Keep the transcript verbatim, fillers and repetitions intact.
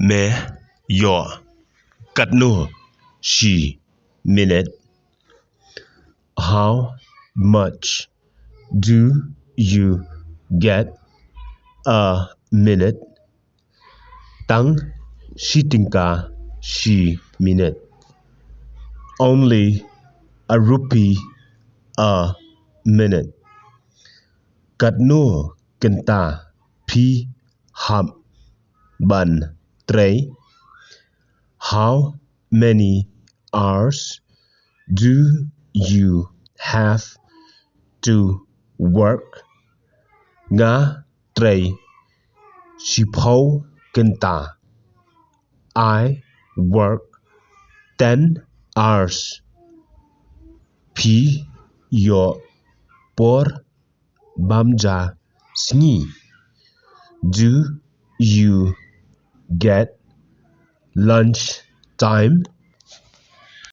Me ïoh katno shi minit? How much do you get a minute? Tang shi tyngka shi minit. Only a rupee a minute. Katno kynta phi hap ban trei? How many hours do you have to work? Nga trei shiphew kynta. I work ten hours. Phi ïoh por bam ja sngi? Do you get lunch time?